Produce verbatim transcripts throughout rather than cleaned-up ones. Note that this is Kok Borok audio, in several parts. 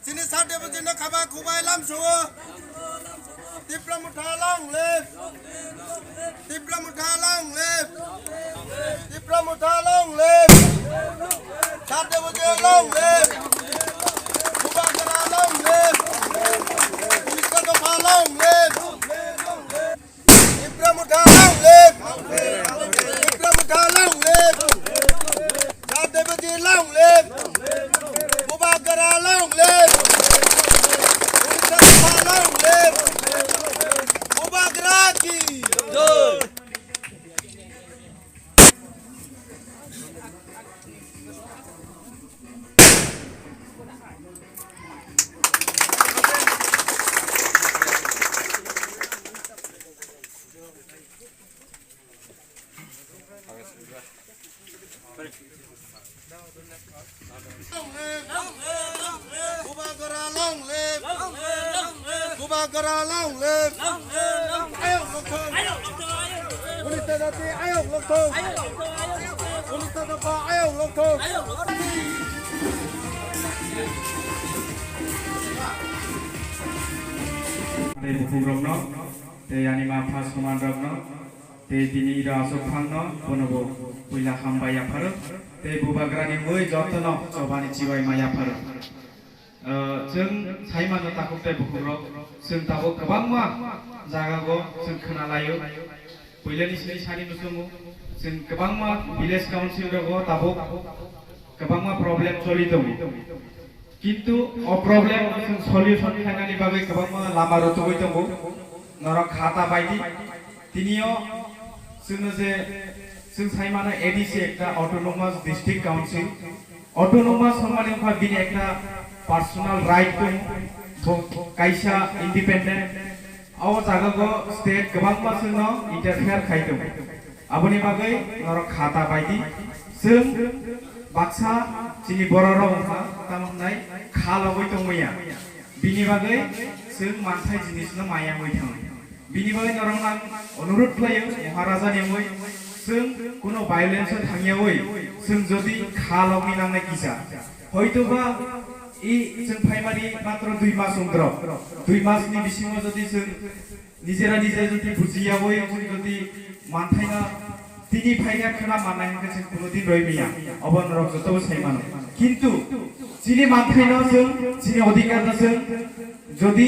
Chini sat debojino khaba khubai lamsao. Tipra Motha long live. Tipra Motha long live. Tipra Motha long live. Sat debojino long live. Bubagra long live. Unisho dopha long live. Tipra Motha long live! Tipra Motha long live! Sat deboji long live! Bubagra long live! Unisho dopha long live! Bubagra ki jai! Bubagra long live! Bubagra long live! Ayok lokthong! Unisho dopha ayok lokthong! Unisho dopha ayok lokthong! Tei bukhuk rokno, tei ani ma pha soman rokno, tei tini ira aswk phangno bono bo puila hambai yapharo, tei Bubagrani mui jotono chobani chibai ma yapharo. Ah, chwng sai mano takhuk tei bukhuk rok, chwng tabuk kwbangma jaga go chwng khna laio. Puilani sini sani nusungo, chwng kwbangma village council rogo tabuk kwbangma problem choli tongo. Kintu o problem no chwng solution khlainani bagwi kwbangma lama rwtugwi tongo. Norok kha ta bai di. Tinio chwngno je chwng sai mano A D C ekta autonomous district council. Autonomous hwnmani wngkha bini ekta personal right tong, bo kaisa independent. O jaga go state kwbangma chwngno interfere khai tong. Aboni bagwi norok kha ta bai di. Chwng baksa chini borok rok wngkha, tamo hwnai kha logwi tongmaya. Bini bagwi chwng manthai jinisno maya wngwi thango. Bini bagwi norokno ang onurut khlaio, Maharaja ni wngwi chwng kuno violence o thangyawi chwng jodi kha logwi nangnai kisa. Hoitoba i chwng phaimani matro dui mas wngdrok. Dui mas ni bisingo jodi chwng nijera nije jodi bujiyawi chwng jodi manthaino tini phaikha khna mannai hwnkhe chwng kuno din roi maya. Obo norok jotobo sai mano. Kintu chini manthaino chwng, chini odhikarno chwng jodi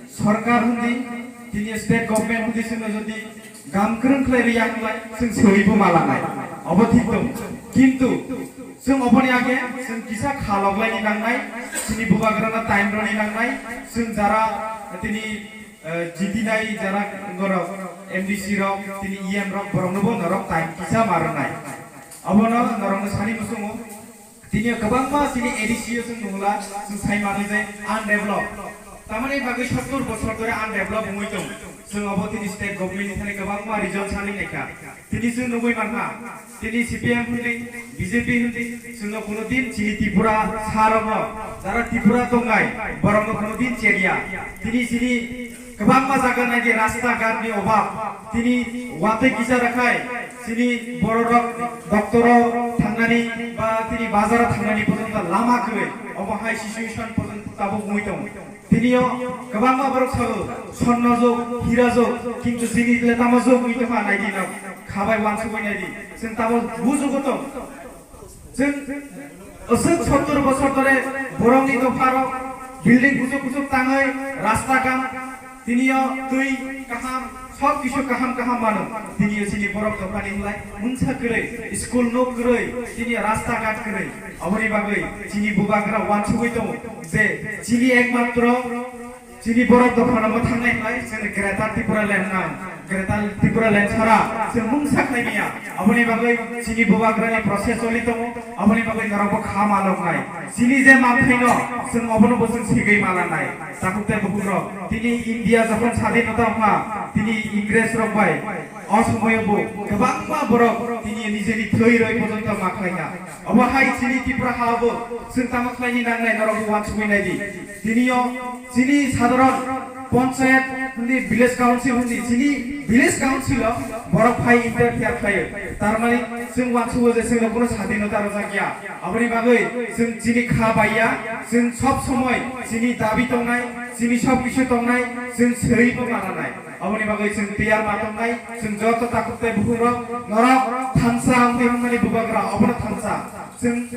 sorkar hundi, tini state government hundi chwngno jodi gam kwrwng khlai rwya hwnlai chwng swibo malanai. Obo thik tong. Kintu chwng oboni age chwng kisa kha loklaini nangnai, chini bubagrano time rwni nangnai, chwng jara tini, eh, jitinai jara borok, M D C rok, tini E M rok, boroknobo norok time kisa ma rwnai. Obono norokno sani muchungo. Tini kwbangma chini A D C o chwng nungla, chwng sai manwi je undevelop. Tamani bagwi sottor bosor dhore undevelop wngwi tong. Chwng obo tini state government ni thani kwbangma region sani naikha. Tini chwng nugwi mankha, tini C P M hundi, B J P hundi, chwngno kuno din chini Tripura sa rokno, jara Tripura tongnai, borokno kuno din cheriya. Tini chini kwbangma jaga nai di rasta ghat ni obab, tini watwi kisa rakhai, chini bororok doctor o thangnani ba tini bazar o thangnani porjonto lama kwrwi, obo hai situation porjonto tabuk wngwi tongo. Tinio kwbangma borok sao, sonnojok, hirajok, kintu chini le tamo jok wngwi tongkha nai di no, khabai wansugwi nai di, chwng tamo bujugo tong. Chwng aswk sottor bosor dhore borokni dopharok building kuchuk kuchuk tangwi, rasta ghat, tinio twi kaham, sob kisu kaham kaham mano. Tinio chini borok dophani hinlai mungsa kwrwi, school no kwrwi, tinio rasta ghat kwrwi. Aboni bagwi chini bubagra wansugwi tongo je chini ekmatro chini borok dophano mwthangnai hinlai chwng Greater Tripura Land na, Greater Tripura Land sara chwng mungsa khlai maya. Aboni bagwi chini bubagrani process choli tongo, aboni bagwi norokbo kha maloknai. Chini je manthaino chwng obono bo chwng sigwi malanai. Takhuk tei bukhukrok, tini India jokhon sadinota wngkha, tini Ingres rok bai o somoyo bo kwbangma borok tini nijeni thwi roi porjonto ma khlaikha. Obo hai chini Tripura ha bo chwng tamo khlaini nangnai norokbo wansugwi nai di. Tinio chini sadharon ponchayat Hindi village council hindi, chini village council o borok phai interfere khlaio. Tar mani chwng uansugo je chwngno kuno sadinota rwjakya. Aboni bagwi chwng chini kha baiya, chwng sob somoi chini dabi tongnai, chini sob kisu tongnai, chwng swibo mananai. Aboni bagwi chwng tiyar ma tongnai, chwng joto takhuk tei bukhukrok norok thansa wngwi wngmani bubagra, obono thansa. Chwng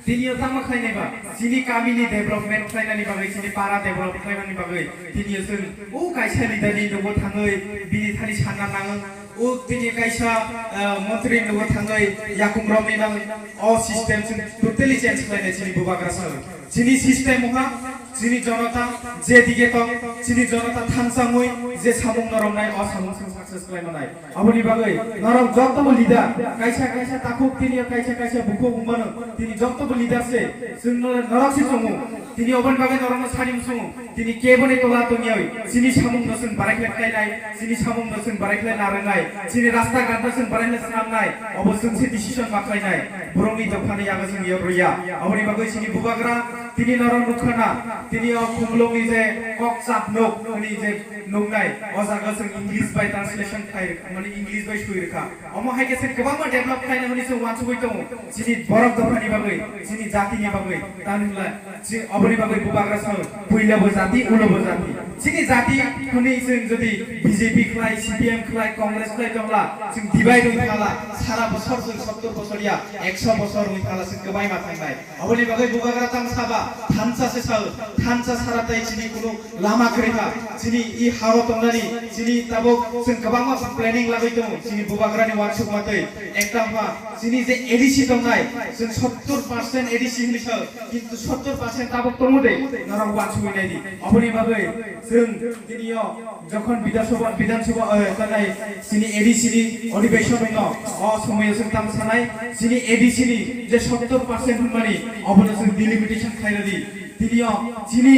Tini o tamo khlainai ba, chini kami ni development khlainani bagwi, chini para develop khlainani bagwi, tini o chwng o kaisa leader ni nogo thangwi bini thani sanna nango, o tini kaisa, ah, montri ni nogo thangwi yakung romwi nang, o system chwng totally change khlainai chini bubagra sal. Chini system wngkha, chini jonota je dige tong, chini jonota thansangwi je samung no romnai, o samung chwng success khlai manai. Aboni bagwi norok jotobo leader, kaisa kaisa takhuk tini kaisa kaisa bukhuk wngmano, tini jotobo leader se, chwng no-, norok se chongo. Tini oboni bagwi norokno sari musungo. Tini keboni tola tongwi chini samung no chwng barai khlai khlainai, chini samung no chwng barai khlai narwngnai, chini rasta ghat no chwng barai khlai swnamnai, obo chwng se decision ma khlainai. Borokni dophani yago chwng yor rwya. Aboni bagwi chini bubagra tini norok nukha na, tini o Khumulwngni je kok chap nuk, tini je nuknai, o jaga chwng English bai translation khai rwkha, mane English bai swi rwkha. Omo hai khe chwng kwbangma develop khlaina hwnwi chwng uansugwi tongo, chini borok dophani bagwi, chini jatini bagwi. Tamni hwnla chini oboni bagwi bubagra sao, puila bo jati, ulo bo jati. Chini jati hwnwi chwng jodi B J P khlai, C P M khlai, Congress khlai tongla, chwng divide wngwi thala, sara bosor chwng sottor bosor ya, ekso bosor wngwi thala, chwng kwbai ma thangnai. Aboni bagwi bubagra tang saba, thansa se sao, thansa sara tai chini kunu lama kwrwi kha. Chini i hao tongnani, chini tabuk chwng kwbangma planning lagwi tongo, chini bubagrani uansukma twi. Ekta wngkha, chini je A D C tongnai, chwng sottor percent A D C hinwi sao, kintu sottor percent tabuk tongo de, norok uansugwi nai di. Aboni bagwi chwng tini o Jokhon Bidhan Sabha, Bidhan Sabha, eh, tanai chini A D C ni odhibeshon wngno, o somoyo chwng tamo sanai, chini A D C ni je sottor percent hwnmani, obono chwng delimitation khlai rwdi. Tini o chini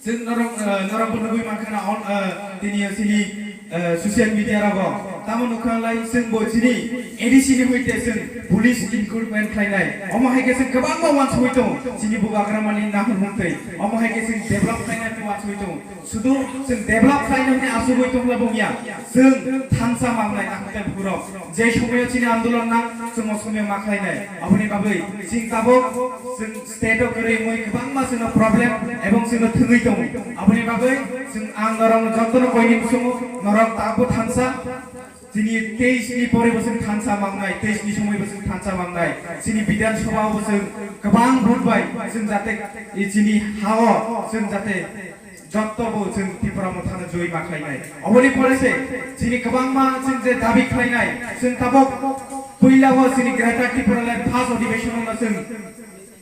chwng norok, eh, norok bo nugwi mankha na, on, eh, tini o chini, eh, social media rogo. Tamo nukha lai chwng bo chini A D C ni hoite chwng police recruitment khlainai. Omo hai khe chwng kwbangma uansugwi tongo. Chini bubagra mani nahur hwntwi. Omo hai khe chwng develop khlainai uansugwi tongo. Sudu chwng develop khlaina hwnwi asugwi tongla bongya, chwng thansa mangnai nakhwte bukurok. Je somoyo chini andolon nang, chwng o somoyo ma khlainai. Aboni bagwi chwng tabuk chwng state o kwrwi wngwi kwbangma chwngno problem ebong chwngno thwngwi tongo. Aboni bagwi chwng ang norokno jotono koini muchungo norok tabuk thansa. Chini teis ni pore bo chwng thansa mangnai, teis ni somoi bo chwng thansa mangnai. Chini Bidhan Sabha o bo chwng kwbang vote bai chwng jate, i chini ha o chwng jate jotto bo chwng Tipra Motha no joi ma khlainai. Oboni pore se chini kwbangma chwng je dabi khlainai, chwng tabuk puila o chini Greater Tipraland first adhibeshon o no chwng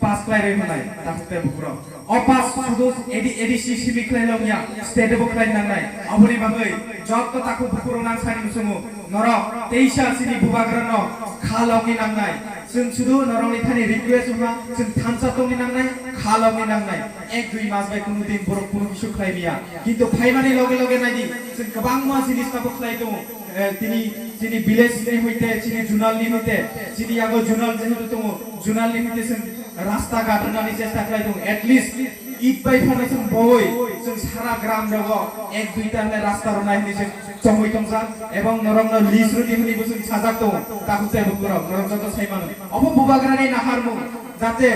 pass khlai rwi hwnai, takhuk tei bukurok. O pass sudu A D, A D C simi khlai long ya, state bo khlai nangnai. Aboni bagwi jotto takhuk bukurok nang sani muchungo, norok teisa chini bubagra no kha logni nangnai. Chwng sudu norokni thani request wngkha, chwng thansa tongni nangnai, kha logni nangnai. Ek dui mas bai kunu din borok kunu kisu khlai liya. Kintu phaimani loge loge naidi, chwng kwbangma jinis tabuk khlai tongo. Eh, tini, chini village ni hoite, chini zonal ni hoite, chini yago zonal jehetu tongo, zonal ni hoite chwng rasta ghat rwnani chesta khlai tongo. At least it bai phano chwng boi, chwng sara gram rogo ek duita hwnwi rasta rwnai hwnwi chwng chongwi tongsa, ebong norokno list rwdi hwnwi bo chwng sajak tongo. Takhuk tei bukurok, norok joto sai mano. Obo bubagrani naharmung, jate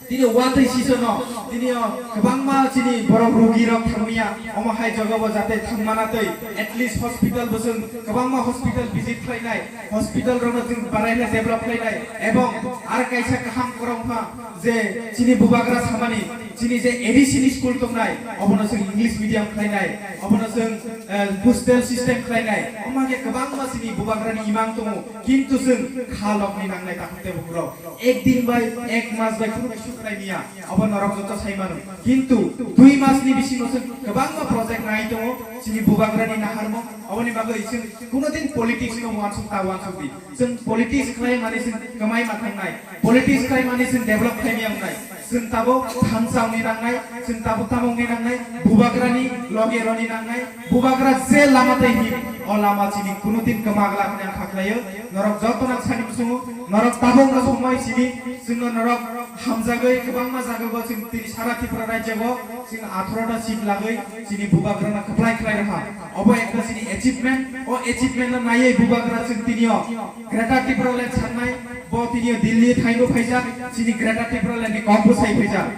tini watwi sisono, tini o kwbangma chini borok rugi rok thangmaya, omo hai jagao jate thangmana tei at least hospital bo chwng kwbangma hospital visit khlainai, hospital rokno chwng baraina develop khlainai, ebong ar kaisa kaham kwrwngma je chini bubagra samani, chini je A D C ni school tongnai, obono chwng English medium khlainai, obono chwng, eh, hostel system khlainai, omo hai khe kwbangma chini bubagrani imang tongo, kintu chwng kha logni nangnai takhuk tei bukurok. Ek din bai, ek mas bai kunu kisu khlai niya, abo norok joto sai mano. Kintu dui mas ni bisingo chwng kwbangma project nai tongo, chini bubagrani naharmung, aboni bagwi chwng kuno din politics no uansuk ta uansuk di. Chwng politics khlai mani chwng kwmai ma thangnai, politics khlai mani chwng develop khlai maya wngnai. Chwng tabuk thansa wngwi nangnai, chwng tabuk tamo wngwi nangnai, Bubagrani loge roni nangnai, Bubagra je lama tei him, o lama chini kunudin kwma glak hwnwi ang kha khlaio. Norok joto nang sani muchungo, norok tabukno somoi sini, chwngno norok hamjagwi kwbangma jagao chwng tini sara Tripura rajyogo chwng atharoh ta seat lagwi chini Bubagrano kwplai khlai rwkha. Obo ekta chini achievement, o achievement no naiwi Bubagra chwng tinio Greater Tipraland sangnai, bo tinio Delhi thaibo phaijak, chini Greater Tipraland ni kok bwsai phaijak.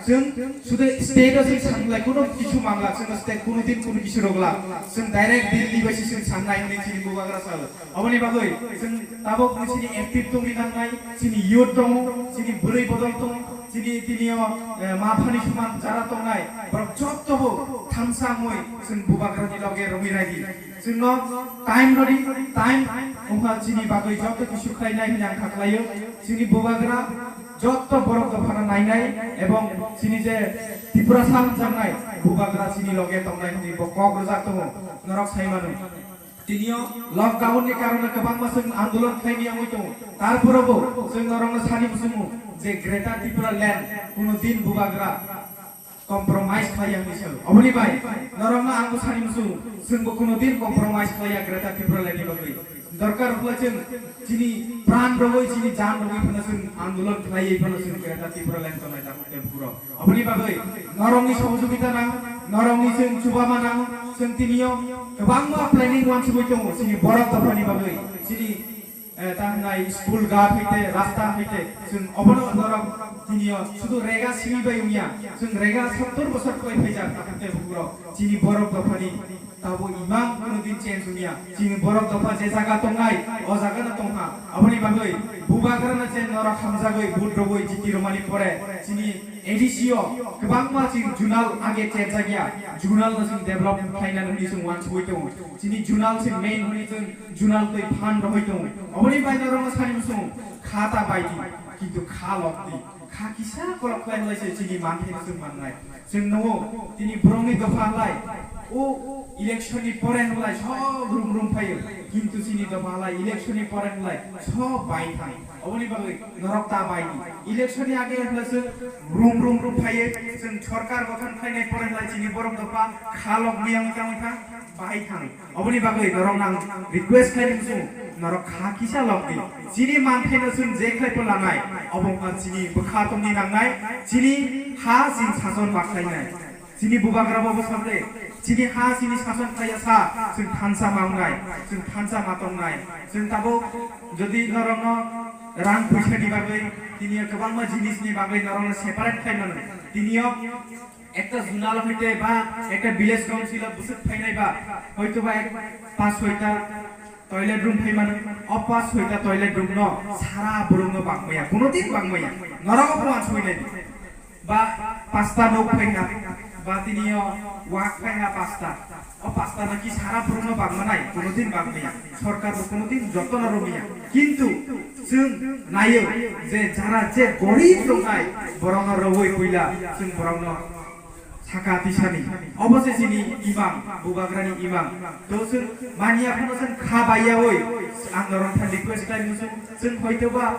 Chwng sudu state o chwng sanglai kuno kisu mangla, chwng state kuno din kuno kisu rogla. Chwng direct Delhi bai se chwng sangnai hwnwi chini Bubagra sao. Aboni bagwi chwng tabuk ni chini active tongwi nangnai, chini youth tongo, chini bwrwi bodol tongo, chini tinio, eh, ma phani suman jara tongnai, borok jotto bo thansa wngwi chwng Bubagra ni loge romwi raidi. Chwngno time rodi, time wngkha chini bagwi joto kisu khlainai hwnwi ang kha khlaio. Chini Bubagra joto borok dophano nainai ebong chini je Tiprasa hamjaknai Bubagra chini loge tongnai hwnwi bo kok rwjak tongo, norok sai mano. Tinio lockdown ni karone kwbangma chwng andolon khlaimani wngwi tongo, tarpore bo chwng norokno sani muchungo je Greater Tipraland kuno din Bubagra compromise khlaiya hwnwi sao. Oboni bai norokno ang bwsani muchung, chwngbo kuno din compromise khlaiya Greater Tipraland ni bagwi. Dorkar wngkha chwng chini pran rogwi, chini jan rogwi phano chwng andolon khlaiwi phano chwng Greater Tipraland tongnai tabuk tei bukurok. Oboni bagwi norokni sohojogita nang, norokni chwng chubama nang, chwng tinio kwbangma planning wansugwi tongo chini borok dophani bagwi, chini eh, ta hwnai school ghat hoite, rasta hoite, chwng obono norok tinio sudu rega simi bai wngya, chwng rega sottor bosor kwlai phaijak, tabuk tei bukurok chini borok dophani tabo imang kuno din change wngya, chini borok dopha je jaga tongnai, o jaga no tongkha, aboni bagwi Bubagrano je norok hamjagwi vote rogwi jiti romani pore chini A D C o kwbangma chini junal age cherjakya, junal no chwng develop khlainani hwnwi chwng wansugwi tongo, chini junal se main hwnwi chwng junal twi phan rohoi tongo. Oboni bai norokno sani muchung kha ta bai di, kintu kha lok di. Kha kisa kolok khlai lai se chini manthai no chwng mannai. Chwng nungo tini borokni dopha lai o election ni pore lai sob rum rum phaio. Kintu chini dopha lai election ni pore lai sob bai thang. Oboni bagwi norok ta bai di. Election ni age hwnla chwng rum rum rum phaio. Chwng sorkar gothon khlainai pore lai chini borok dopha kha lok miyang tangwi thang, bai thang. Oboni bagwi norok nang request khlaini muchung, norok kha kisa lok di. Chini manthaino chwng je khlai pho lanai, obo wngkha chini bwkha tongni nangnai, chini ha chini sason ma khlainai. Chini Bubagra bo bwsakle, chini ha chini sason khlaiya sa, chwng thansa ma wngnai, chwng thansa ma tongnai. Chwng tabuk jodi norokno rang puisa ni bagwi, tini kwbangma jinis ni bagwi norokno separate khlai mano. Tini o Ekta zonal hoite ba ekta village council o bwswk phainai ba, hoito ba ek pas soita toilet room phai mano, o pas soita toilet room no sara borok no bangmaya, kuno din bangmaya, norok bo wansoi nai di. Ba pasta nok phai ha, ba tini o wak phai ha pasta, o pasta no ki sara borok no bangmanai, kuno din bangmaya, sorkar bo kuno din joto no romya, kintu chwng naio je jara je gorib tongnai borok no rowoi puila chwng borok no Saka tisani. Obo se chini imang, Bubagrani imang. To chwng manya phano chwng kha baiyawi. Ang norok tha request khlai muchung, chwng hoito ba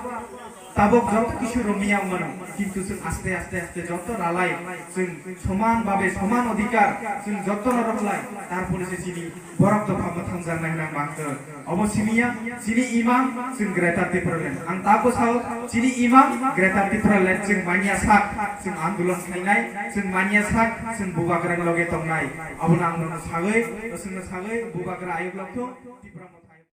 tabok joto kisu romia wngmano. Kintu chwng aste aste aste joto ralai. Chwng soman babe soman odhikar. Chwng joto norok lai. Tarpore se chini borok dopha mwthangjaknai hwnwi ang bangkha. Obo simiya, chini imang, chwng Greater Tipraland. Ang tabuk sao, chini imang, Greater Tipraland, chwng manya sak, chwng andolon khlainai, chwng manya sak, chwng Bubagrani loge tongnai. Abono ang nono sagwi, chwngno sagwi, Bubagra ayuk lokthung, Tipra